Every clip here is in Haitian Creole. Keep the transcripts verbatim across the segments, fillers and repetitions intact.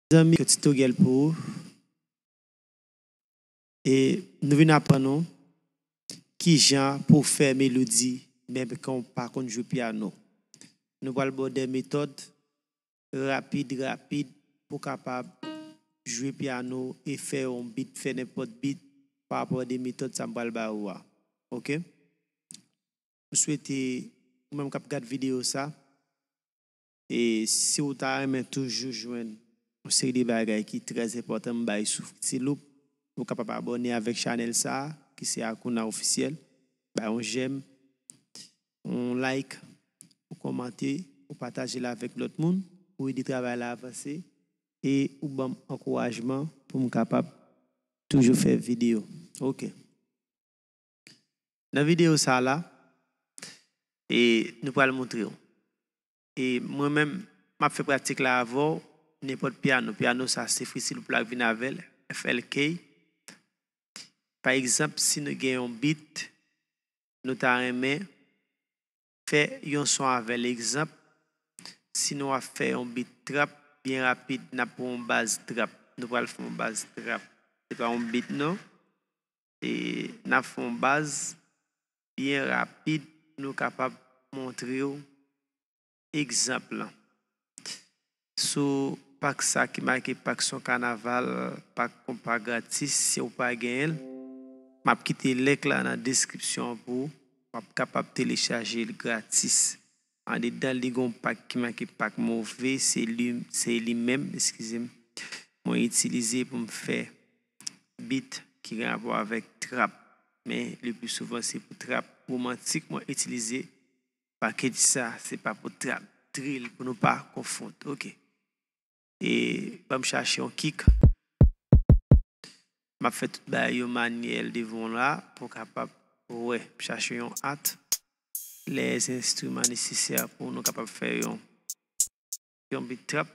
Zanmi, yon ti tutorial pou ou. E nou vin aprann ou kijan pou w fè melodi, menm kan w pa konn jwe pyano. Nou pral ba w de metòd rapid, rapid, pou w kapab jwe pyano e fè yon beat, fè nenpòt beat pa rapò de metòd sa m pral ba ou a. Oke? M swete ou menm k ap gad videyo sa, e si w ta renmen toujou jwenn yon seri de bagay ki trè enpòtan m bay sou Fritiloop, ou kapab abòne avèk chanèl sa a, ki se Akouna Ofisyèl, bay yon jèm, yon like, ou kòmante, ou pataje l avèk lòt moun, ou ede travay la avanse, e ou ban m ankourajman pou m kapab toujou fè videyo. Oke. Nan videyo sa la, e nou pral montre w. E mwen menm, m ap fè pratik la avè w, nenpòt pyano. Pyano sa, se Fritiloop la k vin avè l, F L K. Pa egzanp, si nou gen yon beat, nou ta renmen fè yon son avè l. Egzanp, si nou ap fè yon beat trap, byen rapid, n ap pran yon baz trap. Nou pral fè yon baz trap. Se pa yon beat non. E n ap fè yon baz byen rapid pou nou kapab montre w egzanp lan. Sou pak sa ki make pak son kanaval, pak konpa gratis, si w pa genyen l, m ap kite link la nan deskripsyon an pou ou. W ap kapab telechaje l gratis. Andedan l, li gen yon pak ki make pak move, se li, se li menm, eskize m, mwen itilize pou m fè beat ki gen rapò avèk trap. Men, le pli souvan, se pou trap womantik mwen itilize. Pakèt sa, se pa pou trap, drill, pou nou pa konfonn. Oke. E ban m chache yon kick. M ap fè tout bagay yo manyèl devan w la pou w kapab wè. M chache yon hat. Lè enstriman nesesè pou nou kapab fè yon, yon beat trap.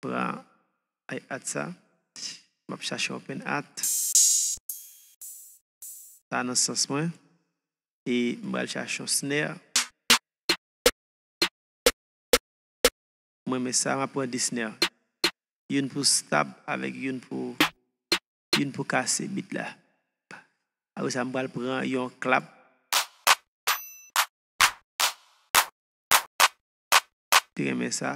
Pran ay hat sa. M ap chache yon pen hat. Sa nan sans mwen. E m pral chache yon snare. Mwen renmen sa, m ap pran de snare. Youn pou stab avèk youn pou, youn pou kase beat la. Apre sa, m pral pran yon clap. Te renmen sa.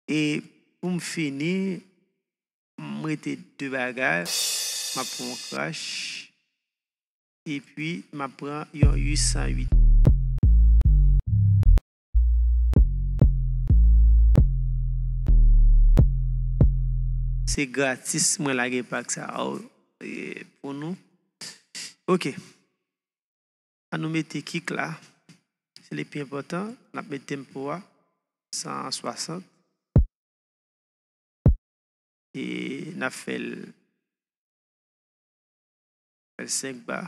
E pou m fini, m rete de bagay. M ap pran yon crash. Epi, m ap pran yon uit san uit. Se gratis, mwen lage pak sa a, e, pou nou. Oke. An nou mete kick la. Se le pi enpòtan. N ap met tempo a, san swasant. E n ap fè l, fè l senk ba.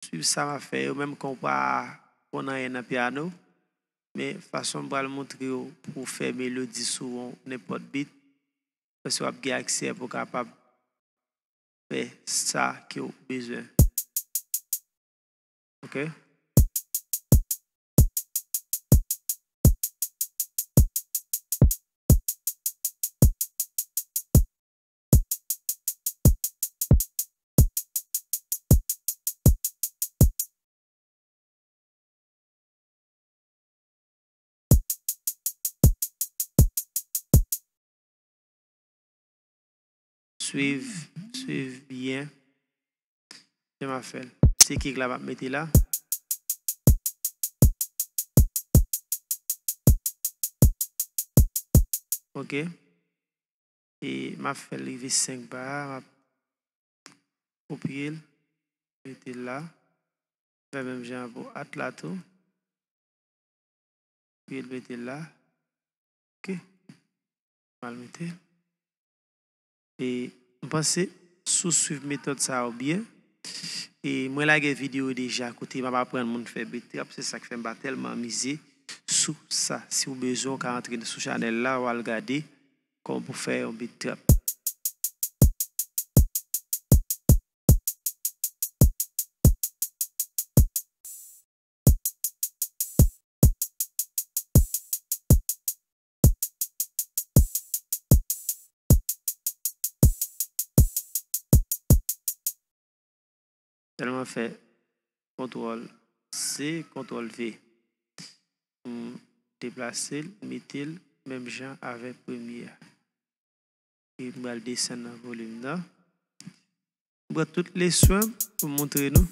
Swiv sa m ap fè yo, menm kan w pa konn anyen nan pyano. Men fason m pral montre w pou w fè melodi sou yon nenpòt beat, paske w ap gen aksè pou w kapab fè sa ke w bezwen. Oke? Swiv, swiv byen. Jan m ap fè l. Se kick la m ap mete la. Oke. E m ap fè l rive senk ba a, m ap kopye l, mete l la. Fè menm jan an pou hat la tou. Kopye l, mete l la. Oke. M al mete l. E m panse, si w swiv metòd sa yo byen, e mwen lage videyo deja kote m ap aprann moun fè beat trap, se sa k fè m pa tèlman mize sou sa. Si w bezwen, w ka antre sou chanèl la, w al gade kòman pou fè yon beat trap. Sèlman fè kontwòl C, kontwòl V. M deplase l, mete l menm jan avèk premye a. E m pral desann nan volim nan. M pran tout leswen pou m montre nou.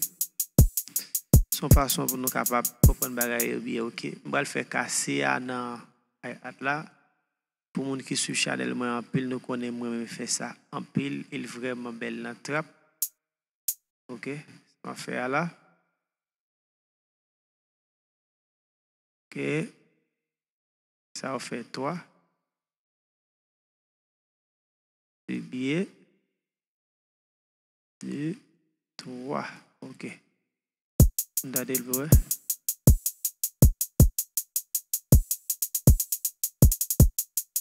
Se yon fason pou nou kapab konprann bagay yo byen, oke. M pral fè kase a nan hi-hat la. Pou moun ki swiv chanèl mwen anpil, nou konnen mwen renmen fè sa anpil. E l vrèman bèl nan trap. Oke, sa m ap fè a la. Oke. Sa yo fè twa. Pibliye. De, twa. Oke. N gade l pou wè.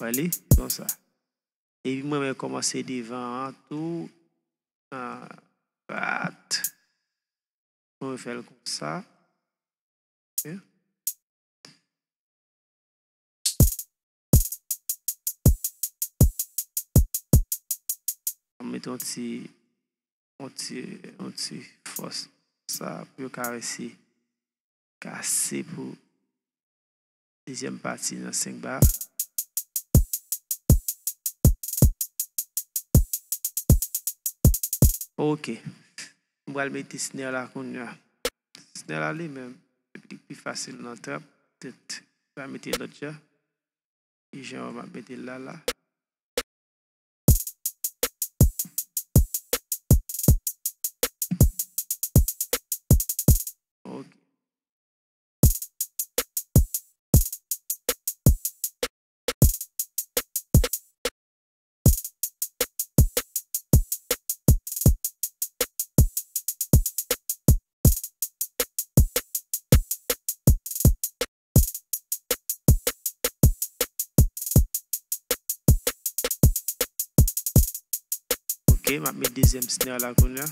Wè li, konsa. Epi mwen menm kòmanse devan an tou. Ah, bat. Mwen fè l konsa. Ok. Mwen mete yon ti, yon ti, yon ti fòs sa pou yo ka resi kase pou dezyèm pati nan senk ba. Ok. M pral mete snare la kounye a. Snare la li menm, li pi fasil nan trap. Tèt, m pral mete lòt jan. Ki jan m ap mete l la, la. Ok. Ok, m ap met dezyèm snare la kounye a.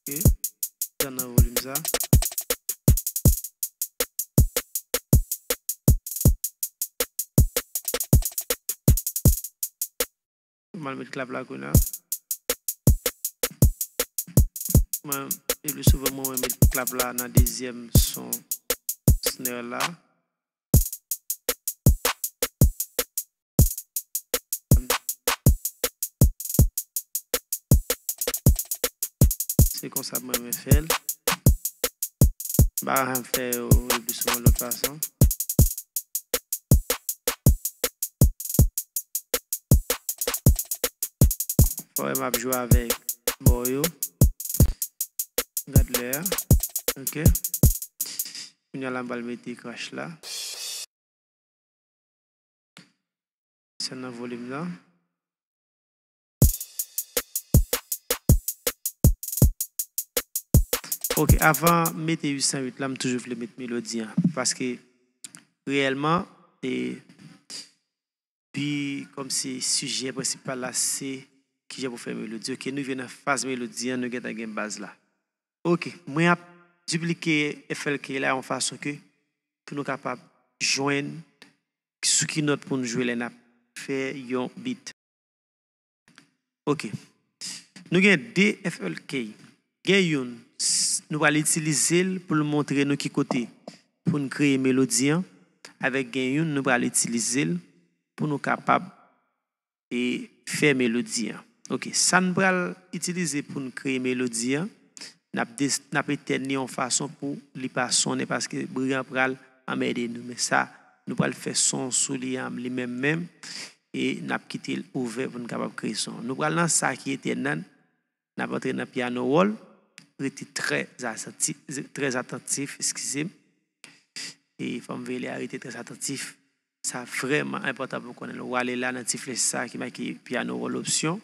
Ok. Desann nan volim sa. M al met klap la kounye a. Mwen, le pli souvan, mwen, mwen met klap la nan dezyèm son snare la. Se konsa mwen renmen fè l. M pa janm fè yo le pli souvan lòt fason. Fò m ap jwe avèk bò yo. Gad lè a. Ok. Kounye a la, m pral mete crash la. Desann nan volim nan. Ok, avan m mete uit san uit la, m toujou vle met melodi an. Paske reyèlman, e, bi, kòmsi sijè prensipal la, se kijan pou fè melodi. Ok, nou rive nan faz melodi an, nou gentan gen baz la. Ok, mwen ap diplike F L K la yon fason ke pou nou kapab jwenn sou ki nòt pou n jwe lè n ap fè yon beat. Ok. Nou gen de F L K. Gen youn, s- nou pral itilize l pou l montre nou ki kote pou n kreye melodi an. Avèk gen youn, nou pral itilize l pou nou kapab e fè melodi an. Ok, sa n pral itilize pou n kreye melodi an, n ap des- n ap etèn li yon fason pou li pa sonnen paske bri an pral anmède nou. Men sa, nou pral fè son sou li an li menm menm e n ap kite l ouvè pou n kapab kreye son. Nou pral nan sa ki etèn nan, n ap antre nan piano roll, rete trè atanti- trè atantif, eskize m. E fò m veye li a rete trè atantif. Sa vrèman enpòtan pou w konnen l. W ale la nan ti flèch sa ki make piano roll option.